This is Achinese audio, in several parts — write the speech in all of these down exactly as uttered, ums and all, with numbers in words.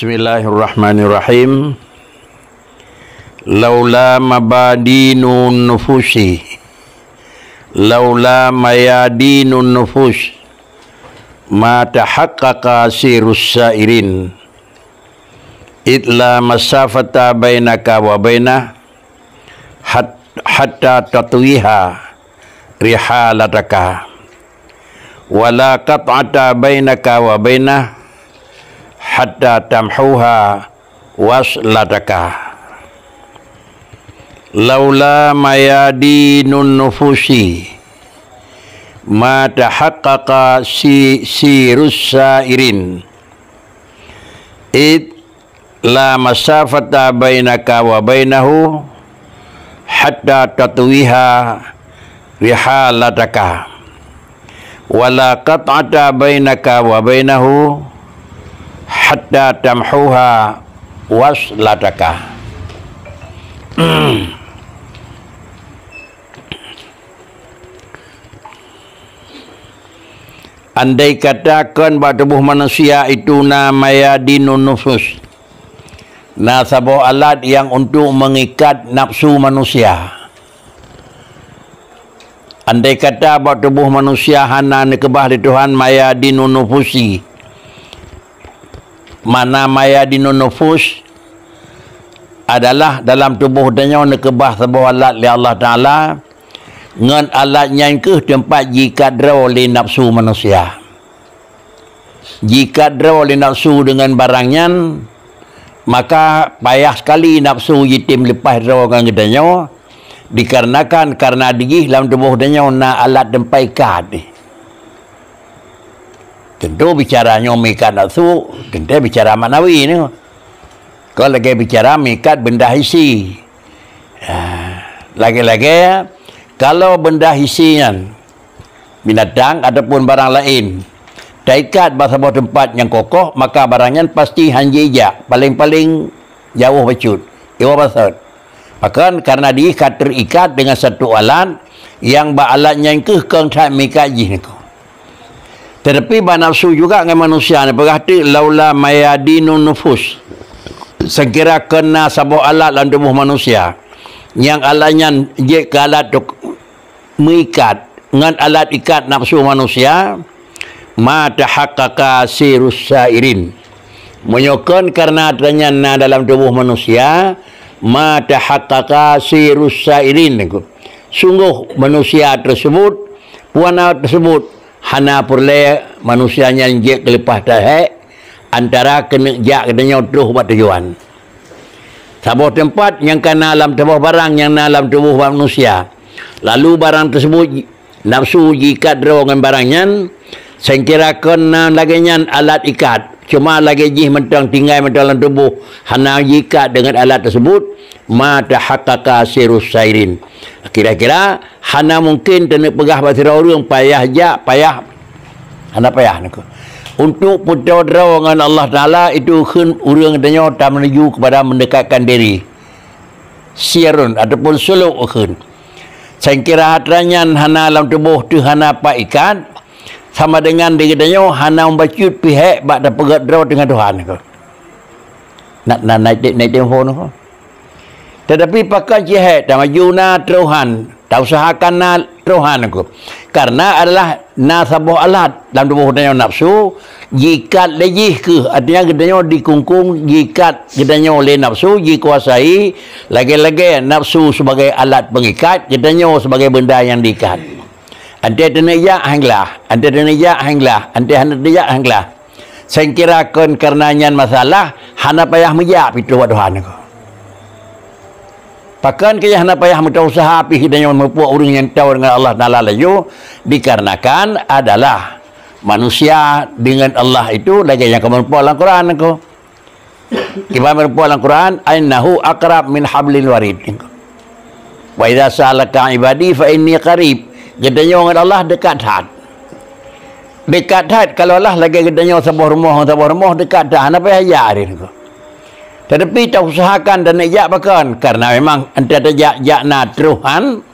Bismillahirrahmanirrahim. Laula mabadinun nufusi, laula mayadinun nufus, ma tahaqqaqa sirus sairin, id la masafata bainaka wa bainah, hat-, hatta tatwiha rihalataka, wala qat'ata bainaka wa bainah, hatta tamhuha waslataka. Laula mayadinun nufusi, ma tahaqqaqa si-, sirus sairin, id la masafata bainaka wa bainahu, hatta tatwiha rihalataka, wala qat'ata bainaka wa bainahu, hatta tamhuha waslataka. Andai kata kon bak tuboh manusia itu na mayadinun nufus, na saboh alat nyang untuk mengikat nafsu manusia. Andai kata bak tuboh manusia hana neukeubah lé Tuhan mayadinun nufusi, mana mayadinun nufus adalah dalam tuboh tanyoe neukeubah saboh alat lé Allah Taala, ngon alat nyan kheueh teumpat jiikat droe lé nafsu manusia. Jiikat droe lé nafsu deungon barang nyan, maka payah sekali nafsu jitem leupah droe ngon geutanyoe, dikarenakan karena di jih lam tuboh tanyoe na alat teumpat ikat. Tentu bicara nyoe meuikat nafsu, teuntée bicara maknawi nyoe. Kon lagée bicara meuikat benda hisi. Ya, lagée-lagée kalau benda hisi nyan binatang ataupun barang laén taikat bak saboh teumpat nyang kokoh, maka barang nyan pasti hanjeuet jak, paleng-paleng jaweuh bacut, iwa basot. Pakon? Karena di ka teuikat dengan satu alat, nyang bak alat nyan kheueh kong that meuikat jih niko. Tetapi bak nafsu juga ngon manusia, neupeugah teuk, "Laula mayadinun nufus." Seukira kon na saboh alat lam tuboh manusia, nyang alat nyan jeuet keu alat tuk-, meuikat ngon alat ikat nafsu manusia, ma tahaqqaqa sirus sairin. Meunyoe kon karena atra nyan na dalam tuboh manusia, ma tahaqqaqa sirus sairin. Sungguh manusia tersebut, puana tersebut, hana peureulée manusia nyan jeuet keuleupah tahek antara keuneuk jak geutanyoe troh bak tujuan. Saboh teumpat nyang ka na lam saboh barang nyang na lam tuboh manusia, lalu barang tersebut nafsu jiikat droe ngon barang nyan, seukira kon na lagée nyan alat ikat, cuma lagée jih mantong tinggai mantong lam tuboh, hana jiikat deungon alat tersebut, ma tahaqqaqa sirus sairin. Kira-kira hana mungken taneuk peugah bak sidroe ureuëng payah jak, payah, hana payah niko. Untuk peutoe droe ngon Allah Taala itu kheun ureuëng tanyoe tameunuju kepada mendekatkan diri. Sirun ataupun suluk kheun. Seukira atra nyan hana lam tuboh teuh hana pat ikat, sama dengan di geutanyoe hana mubacut pihek bak tapeugét droe teungoh Tuhan niko. Na, na, na, na, na, na, na, na, na, na, na, Tetapi pakon cit hék tamaju na trohan, tausahakan na trohan aku. Karena adalah na saboh alat lam tuboh geutanyoe nafsu, jiikat lé jih keuh, artinya geutanyoe dikungkung, jiikat geutanyoe lé nafsu, jikuasai, lagée-lagée nafsu sebagai alat pengikat, geutanyoe sebagai benda nyang diikat. Anté taneuk jak han glah, anté taneuk jak han glah, anté hana taneuk jak han glah. Seukira kon kareuna nyan masalah, hana payah meujak pih troh bak Tuhan niko. Pakon keu hana payah meutausaha pih geutanyoe muphom ureuëng nyang toe deungon Allah Taala laju, dikarenakan adalah manusia deungon Allah itu lagée nyang ka meurumpok lam Quran niko. Kiban meurumpok lam Quran, "Innahu aqrab min hablil warid." Wa idza sa'alaka ibadi fa inni qarib. Geutanyoe ngon Allah dekat that. Dekat that, kalau Allah lagée geutanyoe saboh rumoh ngon saboh rumoh dekat that, hana payah jak hari niko. Tetapi tausahakan taneuk jak pakon, karena memang anté tajak, jak na trohan,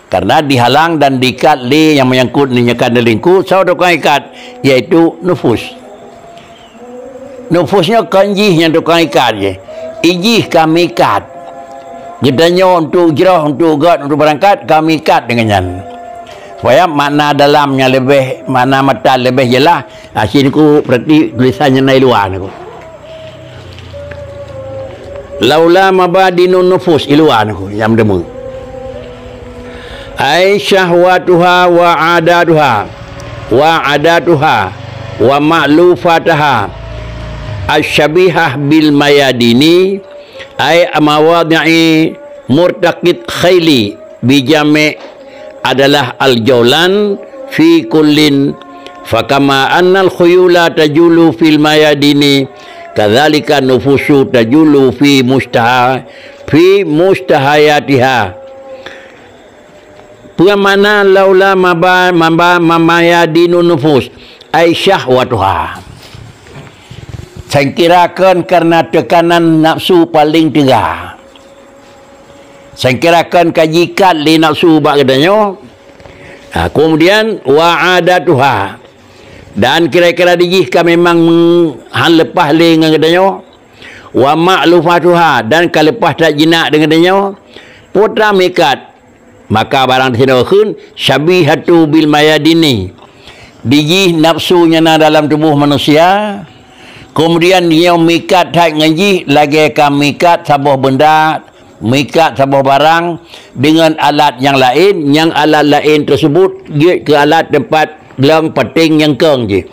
karena dihalang dan diikat lé nyang menyangkut nyan ka neulingku, saboh tukang ikat, yaitu nufus. Nufus nyoe kon jih nyang tukang ikat jih. Ijih ka meuikat. Geutanyoe untuk jroh, untuk göt, untuk beurangkat, ka meuikat deungon nyan. Supaya makna dalam nyan leubeh, makna matan leubeh jeulaih, asin ku berarti tulisan nyan na i luwa nyoe. Laula mabadinun nufus, i luwa nyoe nyang deungoe. Ai syahwatuha wa adatuha, wa adatuha, wa ma'lufataha, asyabihah bil mayadini, ai mawadhi'i murtaqid khaili, bijami' adalah al-jaulan fi kullin, fakama annal khuyula tajulu fil mayadini, kadzalika nufusu tajulu fi mustaha, fi mustahayatiha. Peue makna laula maba-, maba-, mamayadinu nufus, ai syahwatuha. Sangkira kon karena teukanan nafsu paleng teuga. Sangkira kon ka jikat lé nafsu bak geutanyoe. Ha, kemudian wa adatuha. Dan kira-kira dijih ka memang meng-, han leupah lé ngon geutanyoe. Wa ma'lufatuha, dan ka leupah that jinak deungon geutanyoe. Peue ta meuikat, maka barang disinoe kheun syabihatu bil mayadini. Dijih nafsu nyang na dalam tuboh manusia, kemudian nyoe meuikat that ngon jih lagée ka meuikat saboh beunda, meuikat saboh barang deungon alat nyang laén, nyang alat laén teuseubut jeuet keu alat teumpat glöng paténg nyang kong jih.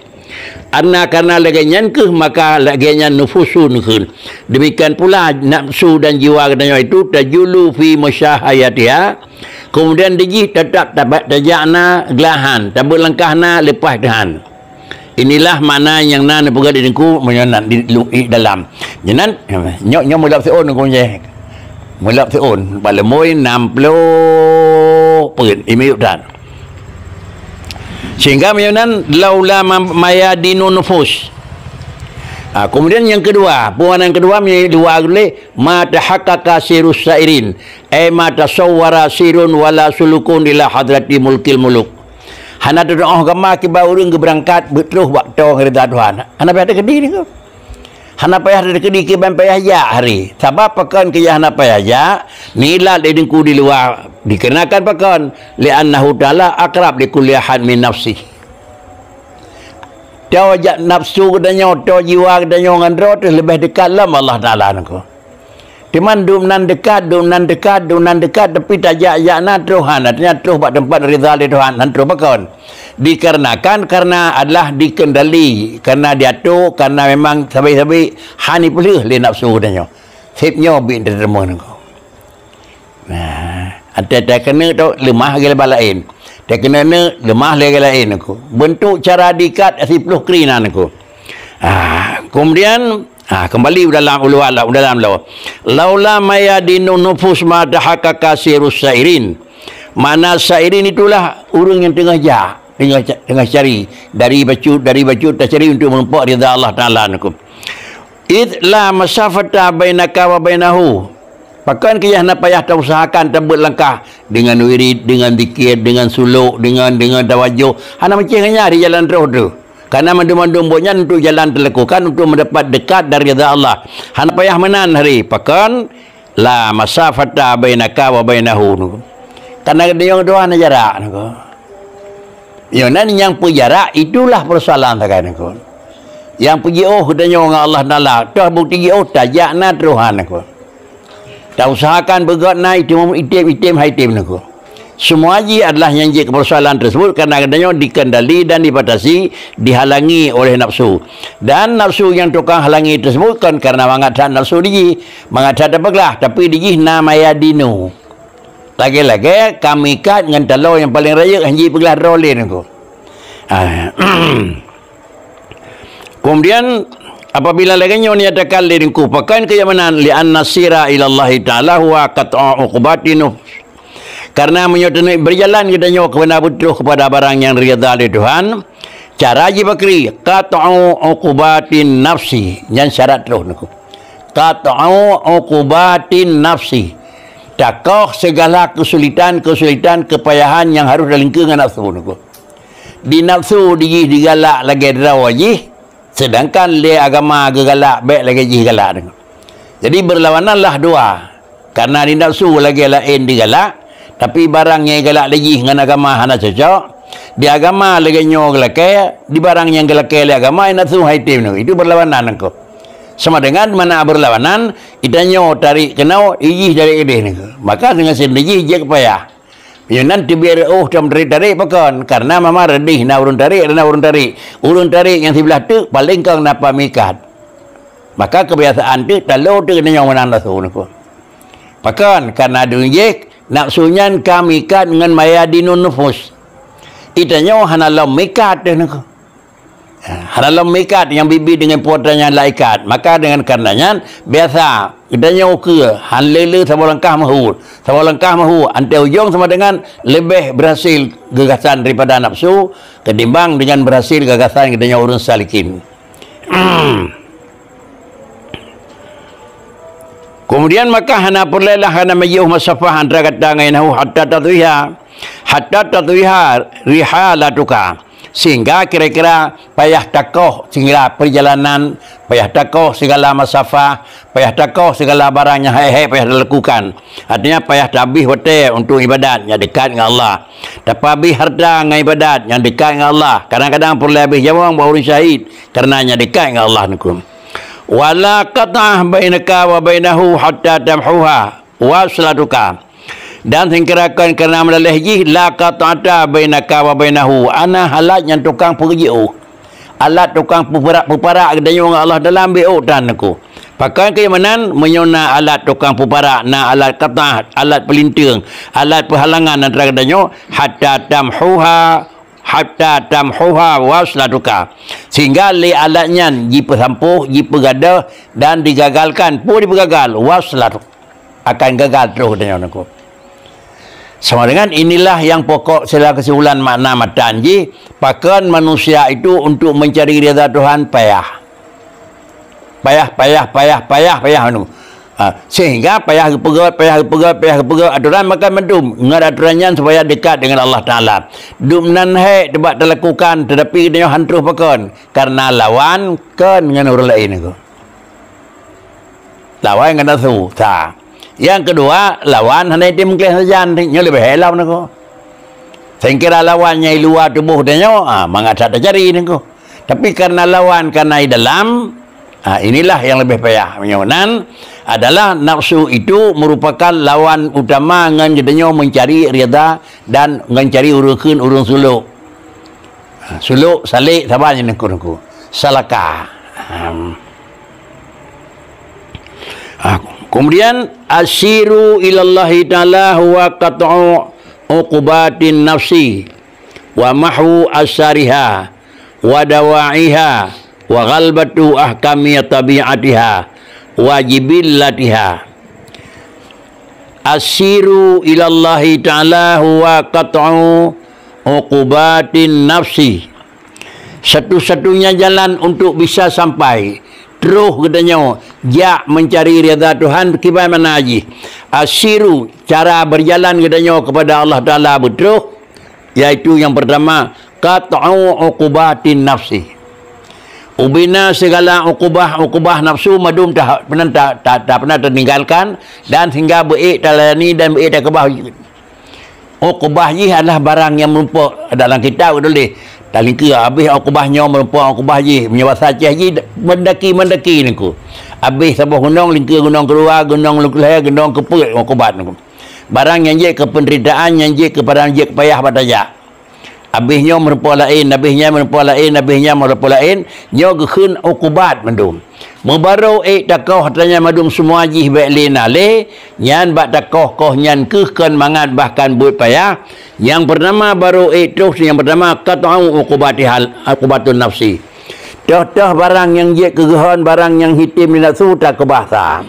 Anna karena lagée nyan kheueh maka lagée nyan nufusun kheun. Demikian pula nafsu dan jiwa geutanyoe itu tajulu fi musyahayatiha, kemudian dijih teutap tabat tajak na glah han, tabeuet langkah na leupah teuhan. Inilah makna nyang na neupeugah di teungku meunyoe nan di lu-, i dalam. Nyan, nyoe, nyoe meulab siôn teungku nyoe. Meulab siôn, bak leumui nam ploh peuet, i miyueb that. Sehingga meunyoe nan laula ma-, mayadinu nufus. Ha, kemudian yang kedua, peue nyang kedua meunyoe dua geuléh, ma tahaqqaqa sirus sairin, ai ma tasawwara sirun wala sulukun ila hadrati mulkil muluk. Hana teudoh gama kiban ureuëng geubeurangkat beutroh bak toe rida Tuhan. Hana payah teukeudi nyoe. Hana payah teukeudi kiban payah jak hari. Sabab pakon keu hana payah jak, nilat lé teungku di luwa dikarenakan pakon, li'annahu ta'ala aqrab li kulli ahad min nafsih. Toe jak nafsu geutanyoe, toe jiwa geutanyoe ngon droe teuh leubeh dekat lom Allah Taala nangko. Teuma dum nan dekat, dum nan dekat, dum nan dekat, tapi tajak-jak na troh han, artinya troh bak teumpat rida lé Tuhan, han troh pakon. Dikarenakan, karena adalah dikendali, karena diatur, karena memang sabe-sabe han ipeuleueh lé nafsu geutanyoe. Seb nyoe bit teuteumé nangko. Nah, até takeuneuk tu leumah lagée laén. Takeuneuk leumah lagée laén aku. Bentuk cara diikat siploh kri nan aku. Ah, kemudian, ah, kembali u dalam, u luwa, u dalam lo. Laula mayadinu nufus ma tahaqqaqa sirus sairin. Makna sairin itulah ureuëng yang tengah jak, tengah ca-, tengah cari dari bacut, dari bacut tacari untuk menumpok rida Allah Taala nangko. Id la masafata bainaka wa bainahu. Pakon keu hana payah tausahakan tabeuet langkah deungon wirid, deungon zikir, deungon suluk, deungon, deungon tawajoh. Hana meucéh ngon nyan di jalan troh tu. Karena mandum-mandum buet nyan untuk jalan teulakukan untuk mendapat dekat dari rida Allah. Hana payah meunan hari. Pakon la masafata bainaka wa bainahu. Karena geutanyoe dua hana jarak nangko. Nyoe nan nyang peujarak itulah persoalan sagai nangko. Nyang peujiôh geutanyoe ngon Allah Taala, toh bukti jiôh tajak na troh han nangko. Tausahakan beugöt na item, item, item hai item nangko. Semua jih adalah nyang jeuet keu persoalan tersebut karena geutanyoe dikendali dan dibatasi, dihalangi oleh nafsu. Dan nafsu nyang tukang halangi tersebut kon karena mangat that nafsu dijih, mangat that tapeuglah, tapi dijih na mayadinu. Lagée-lagée ka meuikat ngon taloe nyang paleng rayeuk hanji peuglah droe lé nangko. Ah. Kemudian apabila lagée nyoe nyatakan lé nangko, pakon keu meunan li anna sira ilallahi ta'ala huwa qat'u uqubati nufus. Karena meunyoe teuneuk berjalan geutanyoe kepada beutroh kepada barang nyang rida lé Tuhan, cara jibakri qat'u uqubatin nafsi, nyan syarat troh nangko. Qat'u uqubatin nafsi. Takoh segala kesulitan-kesulitan, kepayahan nyang harus talingkeue ngon nafsu nangko. Di nafsu dijih digalak lagée droe jih, Sedangkan lé agama geugalak bék lagée jih galak. Jadi beurlawanan lah dua. Karena di nafsu lagée laén digalak, tapi barang nyang galak lé jih ngon agama hana cocok. Di agama lagée nyoe geulakée, di barang nyang geulakée lé agama nafsu hai tem nyoe. Itu beurlawanan nangko. Sama dengan mana beurlawanan, itanyoe tarék keunoe, ijih tarék keudeh nangko. Maka dengan sendiri jih jeuet payah. Meunyoe nan teubiet reuôh tom tarék-tarék pakon? Karena mama reudeh na ureuëng tarék, na ureuëng tarék. Ureuëng tarék nyang siblah teuk paléng kong na pamikat. Maka keubiasaan teuk talo teuk geutanyoe meunan nafsu nangko. Pakon? Karena deungon jih nafsu nyan ka mikat ngon mayadinun nufus. Itanyoe hana lom mikat teuh nangko. Ha, hana lom mikat nyang bibi dengan putra nyang laikat. Maka dengan karena nyan, biasa geutanyoe ukeue, han le-le saboh langkah meuhu. Saboh langkah meuhu, antée ujong sama dengan leubeh berhasil gagasan daripada nafsu ketimbang dengan berhasil gagasan geutanyoe ureuëng salikin. Kemudian maka hana peureulée lah hana meujiôh masafah antara gata ngon nahu hatta tatwiha, hatta tatwiha rihalatuka. Sehingga kira-kira payah takoh sehingga perjalanan, payah takoh segala masafah, payah takoh segala barang nyang hék-hék payah talakukan. Artinya payah tabih watée untuk ibadat nyang dekat ngon Allah. Tapabih harta ngon ibadat nyang dekat ngon Allah. Kadang-kadang peureulée abih nyawöng bak ureuëng syahid karena nyang dekat ngon Allah nangko. Wala qat'ah bainaka wa bainahu hatta tamhuha waslatuka. Dan singkirakan karena meulaléh jih la qat'ata bainaka wa bainahu. Ana alat nyang tukang peujiôh. Alat tukang peuparak-peuparak geutanyoe ngon Allah dalam biôh tan nangko. Pakon keu meunan meunyoe na alat tukang peuparak, na alat qat'ah, alat peulinteueng, alat peuhalangan antara geutanyoe hatta tamhuha hatta tamhuha waslatuka. Sehingga lé alat nyan jipeusampoh, jipeugadôh dan digagalkan. Peue jipeugagal? Waslat. Akan gagal troh geutanyoe nangko. Sama dengan inilah yang pokok sila kesimpulan makna matan jih, pakon manusia itu untuk mencari rida Tuhan payah. Payah, payah, payah, payah, payah anu. Ha, sehingga payah geupeugét, payah geupeugét, payah geupeugét aturan makan mandum. Ngon aturan nyan supaya dekat dengan Allah Taala. Dum nan hék teubak talakukan, tetapi geutanyoe han troh pakon. Karena lawan kon ngon ureuëng laén nangko. Lawan ngon nafsu, sa. Nyang keudua, lawan hana item meukleh sajan, nyoe leubeh hék lom nangko. Sengkira lawan nyang i luwa tuboh tanyoe, ah, mangat that tacari nangko. Tapi karena lawan kana i dalam, ah, inilah yang lebih payah. Meunyoe nan adalah nafsu itu merupakan lawan utama ngon geutanyoe mencari rida dan ngon cari ureuëng kheun ureuëng sulok. Ha, sulok, salek, saban nyang nangko-nangko. Salaka. Ha. Ha, kemudian, asiru ilallahi ta'ala huwa qat'u uqubatin nafsi wa mahwu asariha wa dawa'iha wa ghalbatu ahkami tabi'atiha wa jibillatiha. Asiru ilallahi ta'ala huwa qat'u uqubatin nafsi. Satu-satunya jalan untuk bisa sampai troh geutanyoe jak mencari rida Tuhan kiban mana jih. Asiru, cara berjalan geutanyoe kepada Allah Taala beutroh, yaitu yang pertama, qat'u uqubatin nafsi. Ubena segala uqubah-uqubah nafsu mandum ta-, pernah ta-, ta-, ta-, pernah tertinggalkan dan sehingga beuék talayani dan beuék takeubah. Uqubah jih adalah barang nyang meurumpok dalam kitab geutuléh. Talingkeue habéh uqubah nyoe meurumpok uqubah jih. Meunyoe basa Aceh jih mendaki-mendaki nangko. Habéh saboh gunong, lingkeue gunong keudua, gunong lhèe, gunong keupeuet uqubat nangko. Barang nyang jeuet keu penderitaan, nyang jeuet keu barang jeuet keu payah bak tajak. Habéh nyoe meurumpok laén, habéh nyan meurumpok laén, habéh nyan meurumpok laén, nyoe geukheun uqubat mandum. Meubarô ék takoh atra nyan mandum semua jih bék lé na lé, nyan bak takoh-koh nyan keuh kon mangat bahkan buet payah. Nyang pertama barô ék troh, nyang pertama qat'u uqubatihal, uqubatun nafsi. Toh-toh barang nyang jeuet keu geuhon, barang nyang hitem di nafsu takeubah sa.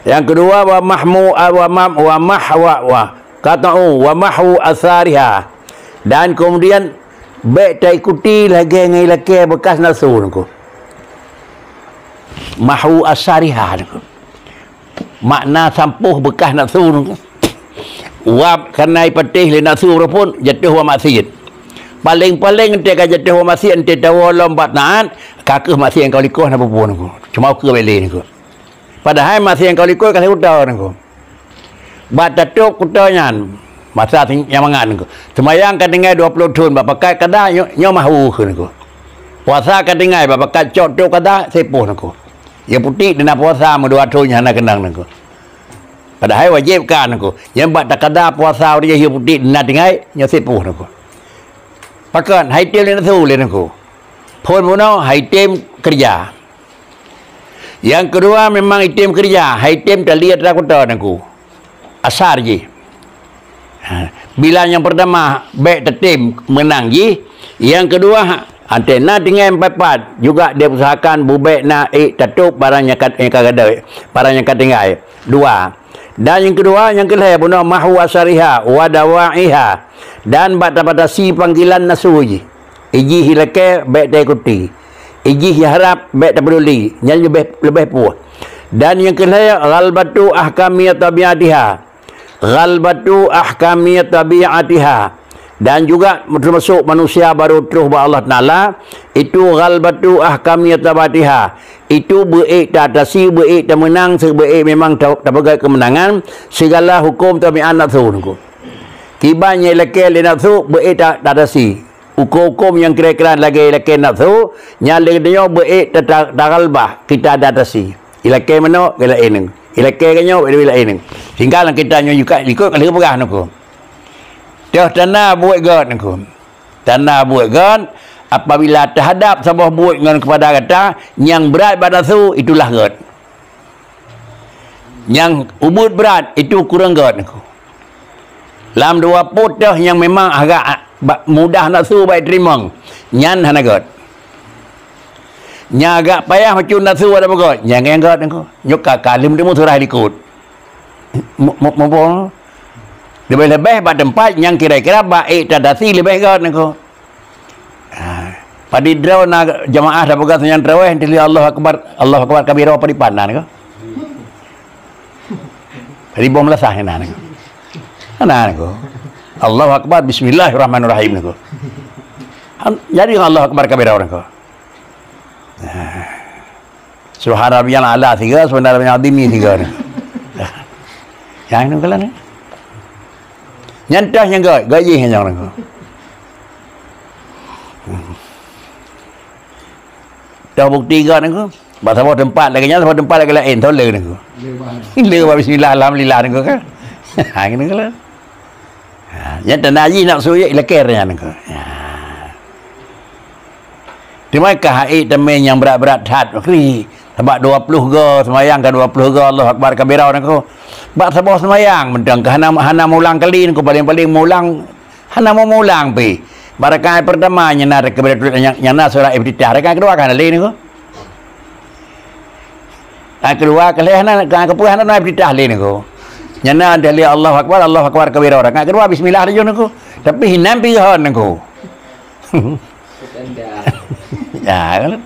Nyang keudua, wa mahmu, wa mam, wa mah, wa, wa qat'u, wa mahwu asariha. Dan kemudian, bék taikuti lagée ngon ilakée beukas nafsu nangko. Mahwu asariha nangko. Makna sampoh beukas nafsu nangko. Wa kana ipatéh lé nafsu walaupun jatuh wa maksiat. Paléng-paléng enté ka jatuh wa maksiat, enté tawoe lom bak taát, Ka keuh maséng ka likot na peue-peue nangku. Cuma ukeue bele nangku. Padahai maséng ka likot ka lheueh kuto nangku. Bak tatôb kuto nyan, masa nyang mangat nangku. Seumayang ka tinggai dua ploh thon, bak pakat kada nyo-, nyoe mahwu keuh nangku. Puasa ka tinggai, bak pakat cok tôb kada seupôh nangku. Ya putik dina puasa meudua thon nyan hana keunong nangku. Padahai wajéb ka nangku. Nyan bak takada puasa ureuëng ya putik dina tinggai, nyoe seupôh nangku. Pakon, hai tem lé nafsu lé nangku. Phon bunoe hai tem keureuja. Nyang keudua memang item keureuja, hai tem tali atra kuto nangku. Asar jih. Ha, bila nyang peurtama bék tatem meunang jih, nyang keudua antena tinggai empat-empat juga diusahakan bubék na ék tatôb barang nyang ka, nyang ka gadôh, barang nyang ka tinggai. Dua. Dan nyang keudua, nyang keulhée bunoe mahwu asariha wa dawa'iha, dan bak tabatasi panggilan nafsu jih. Ijih ilakée bék taikuti. Ijih iharab bék tapeuduli. Nyan leubeh, leubeh puih. Dan nyang keulhée ghalbatu ahkami tabiatiha. Ghalbatu ahkami tabiatiha. Dan juga termasuk manusia baru troh bak Allah Taala, itu ghalbatu ahkami tabiatiha. Itu beuék taatasi, beuék tameunang, seubeuék memang ta-, tapeugét keumeunangan, sigala huköm tabiat nafsu nangku. Kiban nyang ilakée lé nafsu beuék ta-, taatasi. Huköm-huköm nyang kira-kira lagée ilakée nafsu, nyan lé geutanyoe beuék ta-, ta-, taghalbah, kita taatasi. Ilakée meunoe, ilakée nyoe. Ilakée geutanyoe, ilakée nyoe. Tinggal kita nyoe juga likot ka lheueh peugah nangku. Toh tanda buet gét nangku. Tanda buet gét, apabila teuhadab saboh buet ngon keupada gata, nyang brat bak nafsu, itulah gét. Nyang ubit brat, itu kureueng gét nangku. Lam dua peuet toh nyang memang agak, ba-, mudah nafsu bak teurimong, nyan hana gét. Nyang agak payah macu nafsu ada beugét, nyang, nyang gét nangku. Nyoe ka, ka lheueh meuteumé surah likot. Mu-, mu-, muphom? Leubeh-leubeh bak teumpat nyang kira-kira bak ék taatasi leubeh gét nangku. Ha. Padum droe na jamaah tapeugah nyang teuraweh, teulian Allahu Akbar, Allahu Akbar kabira, padum na nangku. Jadi boh meulasah na nangku. Na nangku. Allahu Akbar, bismillahirrahmanirrahim nangku. An-, jadi Allahu Akbar kabira nangku. Ha. Subhana rabbiyal a'la tiga, subhana rabbiyal azim tiga ni. Nyang nyoe keulan ni. Nyan toh nyang gét, gét jih nyang nangku. Toh bukti gét nangku. Bak saboh teumpat lagée nyan, saboh teumpat lagée laén, toh le nangku. Le bak bismillah, alhamdulillah nangku kan. Ha, nyoe keulan. Ha, nyan tanda jih nafsu jih ilakée nyan nangku. Ha. Teuma ka hai tamé nyang brat-brat that, kri. Sabab dua ploh go seumayang ka dua ploh go Allahu Akbar kabira nangku. Bak saboh seumayang mantong ka hana, hana mulang kali nangku, paléng-paléng mulang, hana meumulang pih. Bak rakaat peurtama nyang na, nyang, nyang na surah Iftitah, rakaat keudua ka hana lé nangku. Rakaat keudua ka lheueh hana, ka keupeuet hana na Iftitah lé nangku. Nyang na dalil Allahu Akbar, Allahu Akbar kabira, rakaat keudua bismillah laju nangku. Tapi hinan pih hon nangku. Tanda. Ya, kan?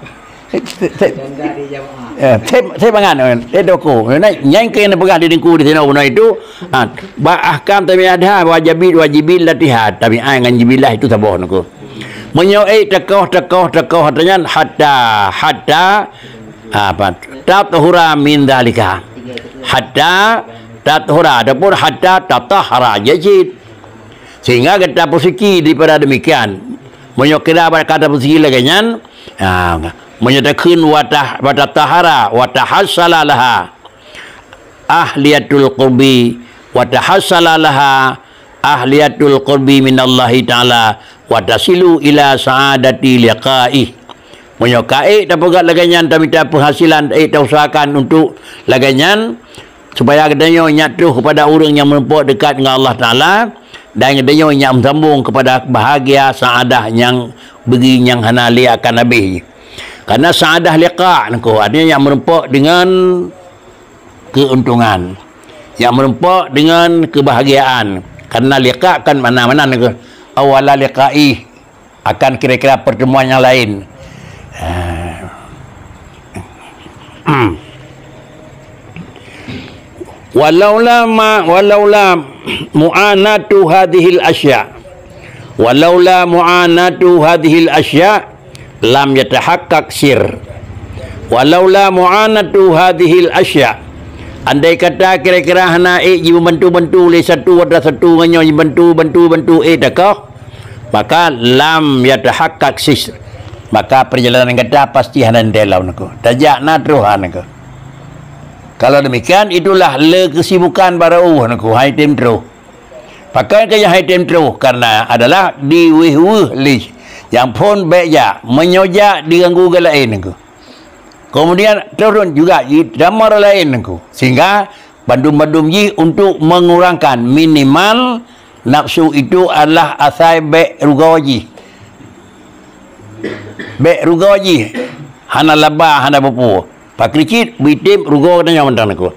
Tanda di jamaah. Ya, saya, saya bangat, eh, saya doko. Nah, nyang kena peugah di dengku di sini, bunoe itu, ha, bak ahkam tabi'atha, wajibin, wajibin latiha, tabi'at ngon jibilah itu saboh nangku. Meunyoe ék takoh, takoh, takoh, artinya hatta, hatta, apa, tathura min dzalika. Hatta tathura ataupun hatta tatahhara, jijih. Sehingga gata peusuci daripada demikian. Meunyoe kira bak kata peusuci lagée nyan, ha, meunyoe takheun wa tah-, wa tatahhara, wa tahassala laha ahliyatul qurbi, wa tahassala laha ahliyatul qurbi minallahi ta'ala, wa tasilu ila sa'adati liqaih. Meunyoe ka ék tapeugét lagée nyan, tamita penghasilan, ék tausahakan untuk lagée nyan, supaya geutanyoe nyak troh keupada ureuëng nyang meurumpok dekat ngon Allah Taala, dan geutanyoe nyak meusambong keupada bahagia saadah nyang beugée nyang hana lé akan habéh. Karena saadah liqa nangku, artinya nyak meurumpok dengan keuntungan, nyak meurumpok dengan kebahagiaan. Karena liqa kan mana-mana nangku, awala liqaih, akan kira-kira pertemuan yang lain. Ah. Walaula ma, walaula mu'anatu hadhil asya. Walaula mu'anatu hadhil asya, lam yatahaqqaq sir. Walaula mu'anatu hadhil asya', andai kata kira-kira hana ék jimeubantu-bantu lé satu atra satu ngon nyoe, jimeubantu-bantu, bantu ék takoh, maka lam yatahaqqaq sir, maka peurjalanan gata pasti hana teuntèe lom nangko. Tajak na troh nangko. Kalau demikian, itulah le kesibukan barô nangko, hai tem troh. Pakon keu nyang hai tem troh, karena adalah diweuh-weuh lé nyang phon bèk jak, meunyoe jak diganggu geuh laén nangko. Kemudian turun juga jitamor laén nangko, sehingga bandum-bandum jih untuk mengurangkan minimal nafsu itu adalah asai bèk rugoe jih. Bèk rugoe jih, hana laba, hana peue-peue. Pakri cit, bitem rugoe geutanyoe mantong nangko.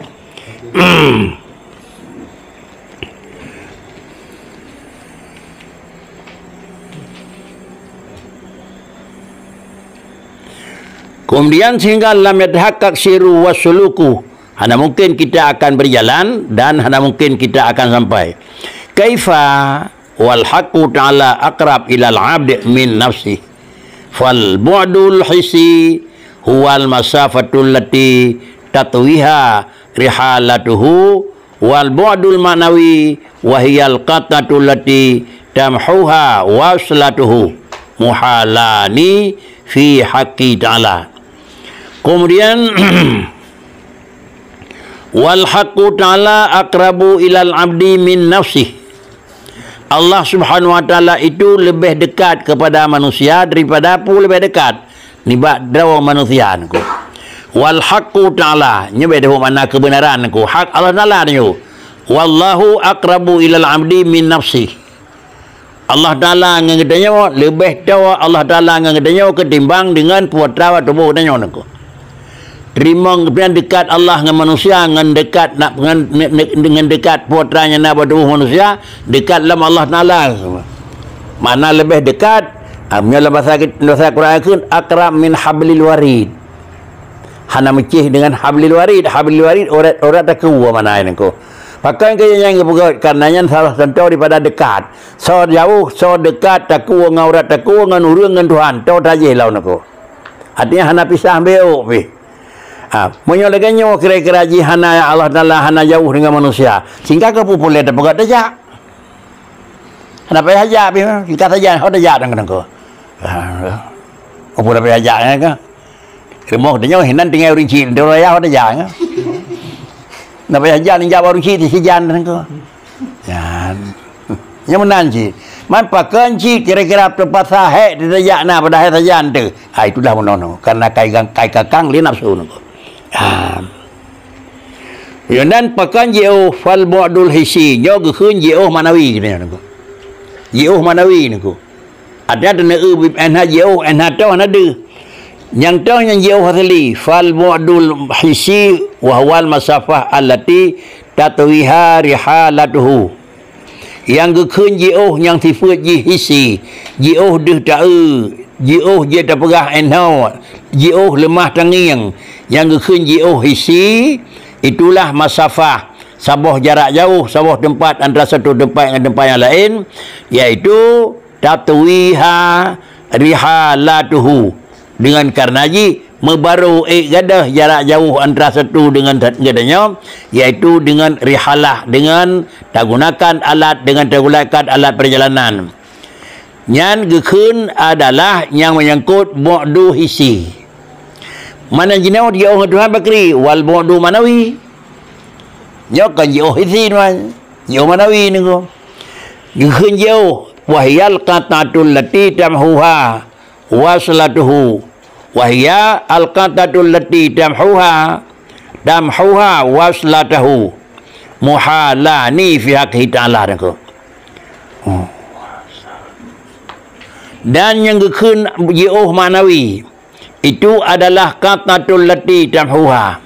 Kemudian sehingga lam yatahaqqaq siru wa suluku, hana mungkin kita akan berjalan dan hana mungkin kita akan sampai. Kaifa wal haqqu ta'ala aqrab ilal abdi min nafsi. Fal bu'dul hissi huwal masafatul lati tatwiha rihalatuhu, wal bu'dul ma'nawi wa hiyal qatatul lati tamhuha waslatuhu, muhalani fi haqqi ta'ala. Kemudian, wal haqqu ta'ala aqrabu ilal abdi min nafsih. Allah Subhanahu wa Ta'ala itu lebih dekat kepada manusia daripada peue lebih dekat nibak droe manusia nangko. Wal haqqu ta'ala, nyoe bèk teupeue makna keubeunaran nangko. Hak Allah Ta'ala nyoe. Wallahu aqrabu ilal abdi min nafsih. Allah Ta'ala ngon geutanyoe leubeh toe Allah Ta'ala ngon geutanyoe keutimbang deungon peue atra bak tuboh geutanyoe nangko. Teurimong geupian dekat Allah ngon manusia, ngon dekat nak, ngon, ngon dekat peue atra nyang na bak tuboh manusia, dekat lom Allah Ta'ala. Makna leubeh dekat, ah, meunyoe lam basa, basa Quran kheun, "Aqrab min hablil warid." Hana meucéh deungon hablil warid. Hablil warid urat, urat takue makna nangko. Pakon keu nyang geupeugah, karena nyan salah contoh daripada dekat. Soe jauh, soe dekat, takue ngon urat takue ngon ureueng ngon Tuhan, toe tajih lom nangko. Artinya hana pisah beuk pih. Ha, meunyoe lagèe nyoe kira-kira jih hana, Allah Ta'ala hana jauh deungon manusia. Sehingga keu peue peureulèe tapeugah tajak. Hana payah jak pih, singkat saja, ho tajak nangko. Ha, peue hana payah jak nyan ka? Rumoh tanyoe hinan tinggai ureueng chik, di raya ho tajak nyan. Hana payah jak, jak bak ureueng chik sijan nangko. Nyan. Nyan meunan cit. Man pakon cit kira-kira teupaksa hék tajak na padahai sajan teuh. Ha, itulah meunoe. Karena kai gang-, kai kakang lé nafsu nangko. Ha. Nyan pakon jiôh fal bu'dul hissi, nyoe geukheun jiôh manawi nangko. Jiôh manawi nangko. Ada deuneu eu bib enha jiôh, enha toh na deuh. Nyang toh nyang jiôh asli, fal bu'dul hissi wa huwal masafah allati tatwiha rihalatuhu. Nyang geukheun jiôh nyang sifeuet jih hissi, jiôh deuh taeu, jiôh jeuet tapeugah enho, jiôh leumah tangieng. Nyang geukheun jiôh hissi, itulah masafah, saboh jarak jauh, saboh teumpat antara satu teumpat ngon teumpat nyang laén, yaitu tatwiha rihalatuhu. Dengan karena jih, meubarô ék gadôh jarak jauh antara satu dengan geutanyoe, yaitu dengan rihalah, dengan tagunakan alat, dengan tagunakan alat perjalanan. Nyan geukheun adalah nyang menyangkut bu'du hissi. Mana jinoe jiôh ngon Tuhan pakri, wal bu'du manawi. Nyoe kon jiôh hissi, tuan. Jiôh manawi nangko. Geukheun jiôh, "Wa hiyal qat'atul lati tamhuha waslatuhu." Wa hiya al qat'atul lati tamhuha, tamhuha waslatahu. Muhalani fi haqqihi ta'ala nangko. Hmm. Dan nyang geukheun jiôh manawi, itu adalah qat'atul lati tamhuha.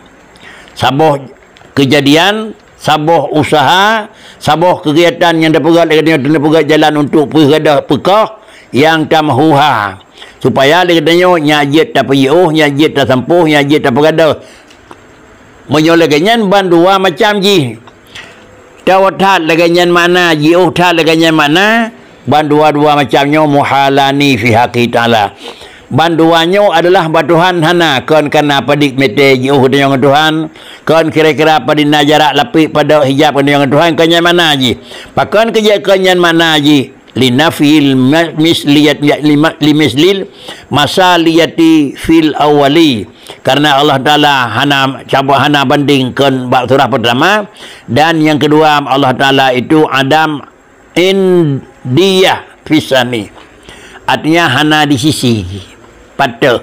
Saboh keujadian, saboh useuha, saboh keugiatan nyang tapeugah lé geutanyoe, tapeugah jalan untuk peugadôh peukoh nyang tamhuha. Supaya lé geutanyoe nyak jeuet tapeujiôh, nyak jeuet tasampôh, nyak jeuet tapeugadôh. Meunyoe lagèe nyan ban dua macam jih. Tawoe that lagèe nyan makna, jiôh that lagèe nyan makna, ban dua-dua macam nyoe muhalani fi haqqihi ta'ala. Bandua nyoe adalah bak Tuhan hana, kon kana padit meter jiôh geutanyoe ngon Tuhan, kon kira-kira padit na jarak lapék padok hijab geutanyoe ngon Tuhan, kon nyan makna jih. Pakon keu jeuet kon nyan makna jih? Linafyil ma-, misliyat, lima-, limislil masaliyati fil awwali. Karena Allah Taala hana cabut, hana banding kon bak surah pertama, dan yang kedua, Allah Taala itu adam indiyah fisani. Artinya hana di sisi, pateuh,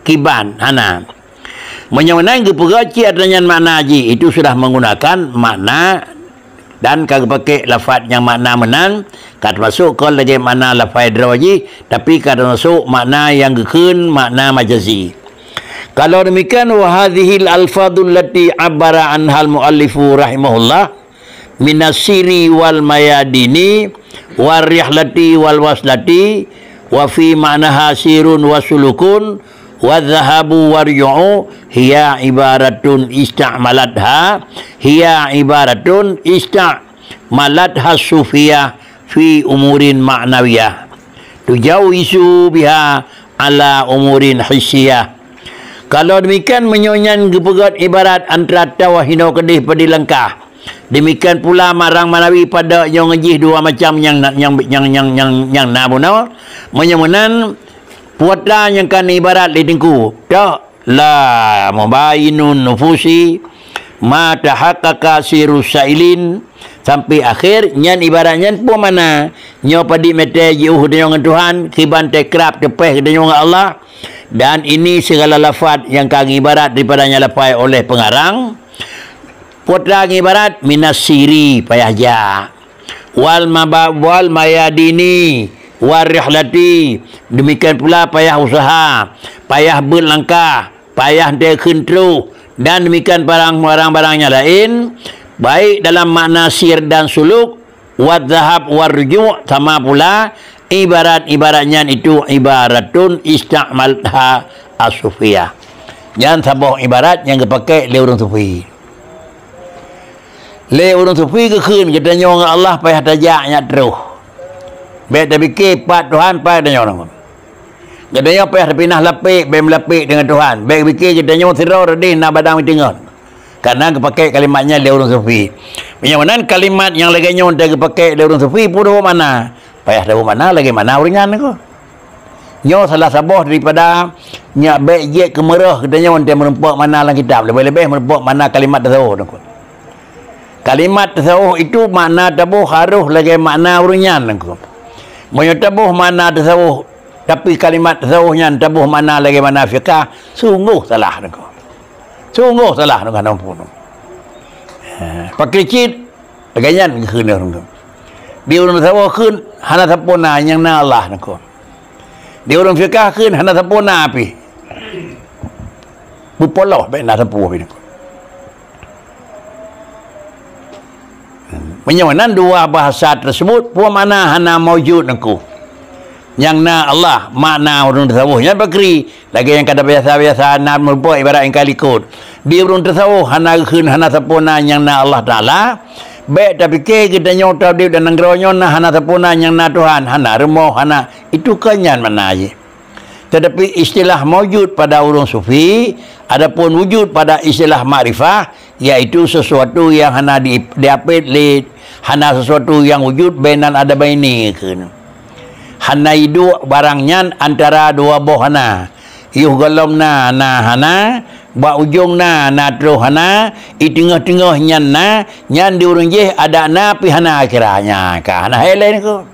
kiban, hana. Meunyoe meunan geupeugah cit atra nyan makna jih, itu sudah menggunakan makna dan ka geupaké lafaz nyang makna meunan, ka teumasok kon lagée makna lafaz droe jih, tapi ka teumasok makna nyang geukheun makna majazi. Kalau demikian, wa hadzihil alfadul lati abbara anhal muallifu rahimahullah, minas siri wal mayadini, war rihlati wal waslati, wa fi ma'naha sirun wa sulukun, wa dhahabu wa rujuu, hiya ibaratun ista'malatha, hiya ibaratun ista'malatha sufiyah fi umurin ma'nawiyah. Tujawisu biha ala umurin hissiyah. Kalau demikian, meunyoe nyan geupeugét ibarat antara tawa hinoe keudeh peudilangkah. Demikian pula marang manawi pada nyoe ngeujih dua macam nyang na, nyang, nyang, nyang, nyang, nyang na bunoe. Meunyoe meunan, puata nyang ka ibarat lé Teungku. Tok la mubayinun nufusi, ma tahaqqaqa sirus sailin, sampai akhir, nyan ibarat nyan peue makna? Nyoe padit meter jiôh geutanyoe ngon Tuhan, kiban teukrab teupéh geutanyoe ngon Allah. Dan ini segala lafaz yang ka ibarat daripada nyang lafaz oleh pengarang. Putra ngibarat minas siri payah jak. Wal maba-, wal mayadini, war rihlati, demikian pula payah usaha, payah beuet langkah, payah teukeuen troh, dan demikian barang-barang nyang laén, baik dalam makna sir dan suluk, wadzahab warruju', sama pula ibarat-ibarat nyan itu ibaratun ista'malha as-sufiyah. Nyan saboh ibarat nyang geupaké lé ureuëng sufi. Lé ureuëng sufi geukheun geutanyoe ngon Allah payah tajak nyak troh. Bék tapiké pat Tuhan pat geutanyoe ngon. Geutanyoe payah tapinah lapék, bék meulapék deungon Tuhan. Bék piké geutanyoe sidroe reudeh na badang meuteungon. Karena geupaké kalimat nyan lé ureuëng sufi. Meunyoe meunan kalimat nyang lagée nyoe teuh geupaké lé ureuëng sufi, peue makna? Payah tahu makna lagée makna ureuëng nyan ko. Nyoe salah saboh daripada nyak bék jeuet keu meureuh geutanyoe teuh meurumpok makna lam kitab. Leubeh-leubeh meurumpok makna kalimat tasawuf ko. Kalimat tasawuf itu makna taboh harôh lagée makna ureuëng nyan ko. Meunyoe taboh makna tasawuf, tapi kalimat tasawuf nyan taboh makna lagée makna fiqah, sungguh salah ko. Sungguh salah ngon hana muphom. Ha, pakri cit, lagée nyan geukheun ureuëng tu. Di ureuëng tasawuf kheun hana sapeue na nyang na Allah niko. Di ureuëng fiqah kheun hana sapeue na pih. Beupoloh bék na sapeue pih niko. Meunyoe nan dua bahasa tersebut, peue makna hana maujud niko? Nyang na Allah, makna ureuëng tasawuf nyan pakri. Lagée nyang ka biasa-biasa na meurumpok ibarat nyang ka likot. Di ureuëng tasawuf hana geukheun hana sapeue na nyang na Allah Taala. Bék tapiké geutanyoe teuh udeb dan nanggroe nyoe na hana sapeue na nyang na Tuhan, hana rumoh, hana. Itu kon nyan makna jih. Tetapi istilah maujud pada ureuëng sufi, adapun wujud pada istilah makrifah, yaitu sesuatu yang hana di, diapit lé, hana sesuatu yang wujud bainan adamaini kheun. Hana iduek barang nyan antara dua boh hana. Yoh gohlom na, na hana, bak ujong na, na troh hana, i teungoh-teungoh nyan na, nyan di ureuëng jih adak na pih hana kira nya ka hana hai lé niko.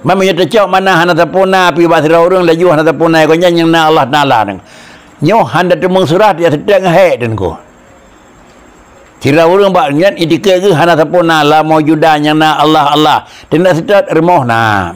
Meunyoe teucok makna hana sapeue na pih bak sidroe ureuëng laju hana sapeue na, kon nyan nyang na Allah Taala niko. Nyoe hana teumeung surah dia seutôt ngon hai niko. Sira ureuëng bak nyan itikad geuh hana sapeue na la maujuda nyang na Allah, Allah. Teunak seutôt rumoh na.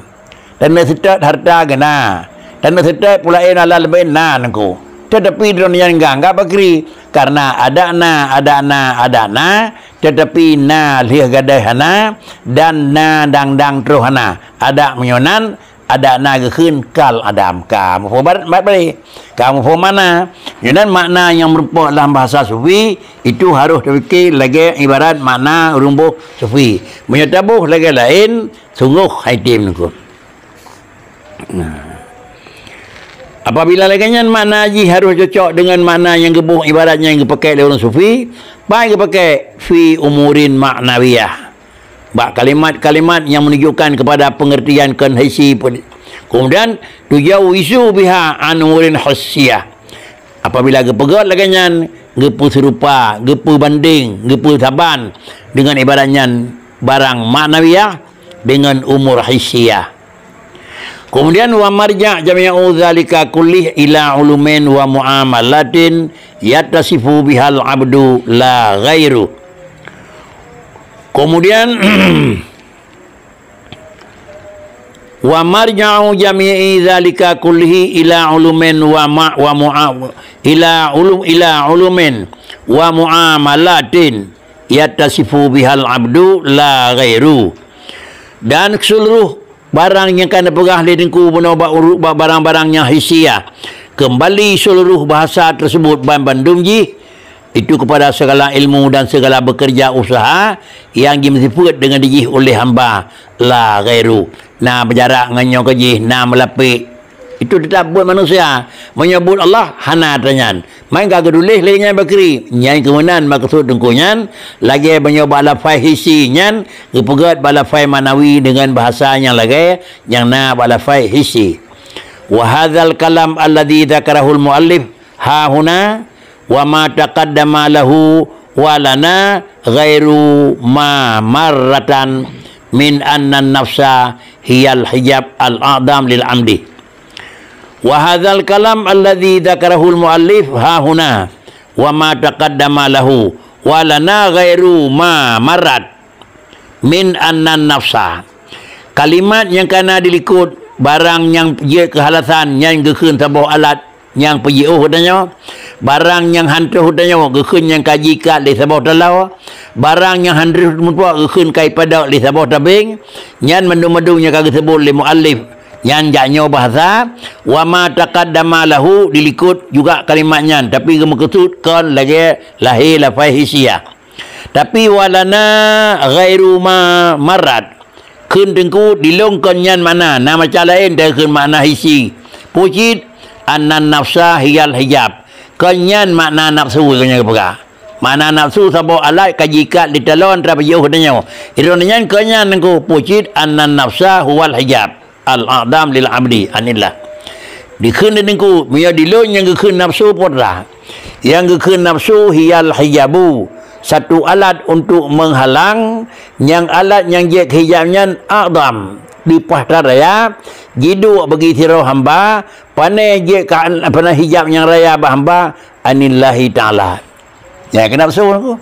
Teunak seutôt harta geuna. Teunak seutôt pulaén Allah leubeh na niko. Tetapi droe nyan gak pakri karena adak na, adak na, adak na, tetapi na lheueh gadai hana dan na dang-dang troh hana. Adak meunyoe nan Adak na geukheun kal adam. Ka muphom bar-, bar-, bari. Ka muphom makna. Nyoe nan makna nyang meurumpok lam bahasa sufi, itu harôh tapiké lagée ibarat makna ureuëng boh sufi. Meunyoe taboh lagée laén, sunggoh hai tem niko. Nah. Apabila lagée nyan makna jih harôh cocok deungon makna nyang geuboh ibarat nyang geupakée lé ureuëng sufi, pai geupakée fi umurin ma'nawiyah. Bak kalimat-kalimat nyang menunjukkan kepada pengertian kon hissi. Kemudian, tujawizu biha an umurin hissiyah. Apabila geupeugét lagée nyan, geupeuserupa, geupeubandeng, geupeusaban deungon ibarat nyan barang ma'nawiyah deungon umur hissiyah. Kemudian, wa marja' jami'u dzalika kullih ila ulumin wa muamalatin yattasifu bihal abdu la ghairu. Kemudian, wa marja'u jami'i dzalika kullihi ila ulumin wa ma-, wa mu'a-, ila ulum-, ila ulumin wa muamalatin yattasifu bihal abdu la ghairu. Dan seluruh barang nyang ka neupeugah lé Teungku bunoe bak uru-, bak barang-barang nyang hisiah, keumbali seluruh bahasa tersebut ban bandum jih itu kepada segala ilmu dan segala bekerja usaha yang jimeusifeuet deungon dijih oleh hamba la ghairu. Na beujarak ngon nyoe keu jih, na meulapék. Itu teutap buet manusia. Meunyoe buet Allah, hana atra nyan. Maka geutuléh lé nyan bakri, nyan keumeunan maksud Teungku nyan, lagée meunyoe bak lafai hissi nyan geupeugét bak lafai manawi deungon bahasa nyang lagée nyang na bak lafai hissi. Wa hadzal kalam alladzi dzakarahul muallif hahuna wa ma taqaddama lahu wa lana ghairu ma marratan min anna nafsa hiyal hijab al-a'dham lil amdi. Wa hadzal kalam alladzi dzakarahul muallif hahuna wa ma taqaddama lahu wa lana ghairu ma marrat min anna nafsa. Kalimat nyang kana dilikot barang nyang jeuet keu halasan nyan geukheun saboh alat nyang peujiôh geutanyoe, barang nyang han troh geutanyoe geukheun nyang ka jiikat lé saboh taloe, barang nyang han troh meutuah geukheun ka ipadok lé saboh tabeng, nyan mandum-mandum nyang ka geuseubut lé muallif. Nyan jak nyoe bahasa, wa ma taqaddama lahu dilikot juga kalimat nyan, tapi geumeukeusut kon lagée lahé lafai hisiah. Tapi walana ghairu ma marat. Kheun Teungku, di lôn kon nyan makna, na macam laén takheun makna hisi. Peue cit, annan nafsa hiyal hijab. Kon nyan makna nafsu, kon nyan geupeugah. Makna nafsu saboh alat ka jiikat di talon, tapeujiôh geutanyoe. Droeneuh nyan kon nyan Teungku, peue cit, annan nafsa huwal hijab. Al-a'dham lil abdi anillah. Dikheun di Teungku, meunyoe di lôn nyang geukheun nafsu peue atra. Nyang geukheun nafsu hiyal hijabu, satu alat untuk menghalang, nyang alat nyang jeuet keu hijab nyan a'dham, leupah that raya, jiduek bagi sidroe hamba, pane jeuet keu an-, pane hijab nyang raya bak hamba, anillahi ta'ala. Nyan kheun nafsu Teungku.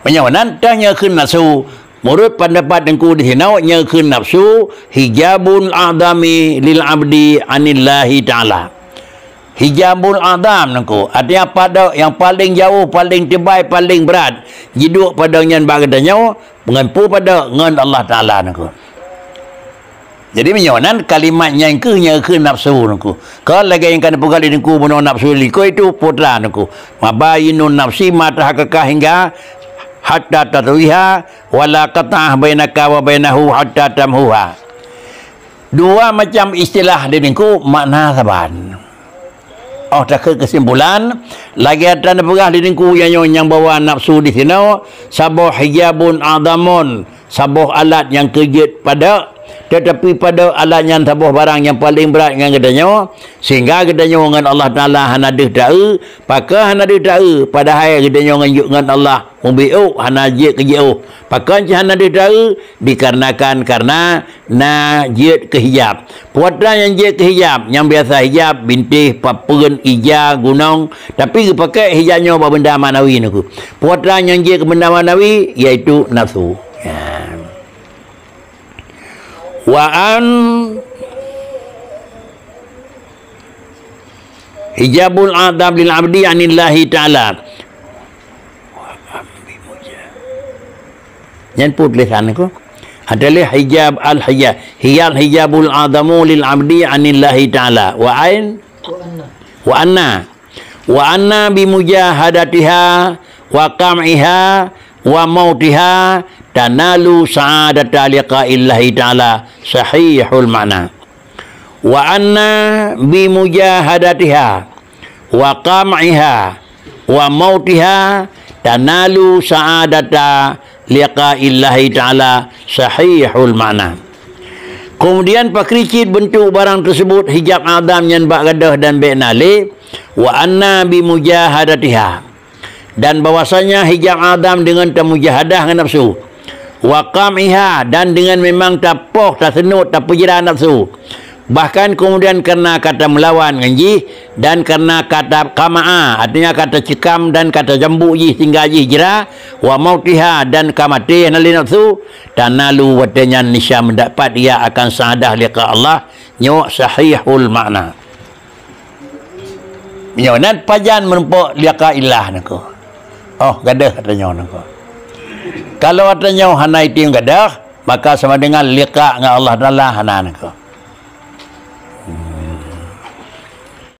Meunyoe nan teuh nyan kheun nafsu, meunurot pendapat Teungku di sinoe nyan kheun nafsu hijabul a'dhami lil abdi anillahi ta'ala. Hijabul a'dham Teungku, artinya padok nyang paléng jauh, paléng teubai, paléng brat. Jiduek padok nyan bak geutanyoe, ngon peue padok ngon Allah Ta'ala Teungku. Jadi meunyoe nan kalimat nyan keuh nyang kheun nafsu Teungku. Kon lagée nyang ka neupeugah lé Teungku bunoe nafsu likot itu peue atra Teungku. Mabayinun nafsi ma tahaqqaqa hingga hatta tatwiha wala qata'ah bainaka wa bainahu hatta tamhuha. Dua macam istilah di Teungku makna saban. Oh, takheun keusimpulan, lagée atra neupeugah lé Teungku nyang nyoe nyang bahwa nafsu di sinoe saboh hijabun a'dhamun, saboh alat nyang keu jeuet padok, teutapi padok alat nyan saboh barang nyang paléng brat ngon geutanyoe, sehingga geutanyoe ngon Allah Ta'ala hana deuh taeu, pakon hana deuh taeu, padahai geutanyoe ngon, ngon Allah mubiôk hana jeuet keu jiôh. Pakon cit hana deuh taeu? Dikarenakan karena na jeuet keu hijab. Peue atra nyang jeuet keu hijab, nyang biasa hijab bintéh, papeuen, ija, gunong, tapi geupaké hijab nyoe bak benda manawi Teungku. Peue atra nyang jeuet keu benda manawi, yaitu nafsu. Ya. Wa an hijabul a'dham lil abdi anillahi ta'ala. Nyan peue tulésan Teungku? Adalah hijab al-hijab. Hiyal hijabul a'dhamu lil abdi anillahi ta'ala. Wa ain? Wa anna. Wa anna. Wa anna bi mujahadatiha wa qam'iha wa mautiha tanalu sa'adata liqa'illahi ta'ala. Sahihul makna. Wa anna bi mujahadatiha wa qam'iha wa mautiha tanalu sa'adata liqa'illahi ta'ala sahihul ma'na. Kemudian pakri cit beuntuk barang teusebut hijab a'zam nyan bak gadôh dan bèk na lé, wa anna bi mujahadatiha, dan bahwasanya hijab a'zam deungon tamujahadah ngon nafsu, wa qam'iha, dan deungon memang tapoh, taseunuet, tapeujra nafsu, bahkan kemudian karena ka tameulawan ngon jih, dan karena ka ta-, qama'a, artinya ka tacikam dan ka tajambuk jih sehingga jih jra, wa mautiha, dan ka maté hana lé nafsu, tanalu, watèe nyan niscaya meudapat ia akan sa'adah liqa Allah, nyoe sahihul ma'na. Nyoe nan pajan meurumpok liqa illah nangko. Oh, gadôh ata nyoe nangko. Kalau ata nyoe hana item gadôh, maka sama dengan liqa ngon Allah Taala hana nangko.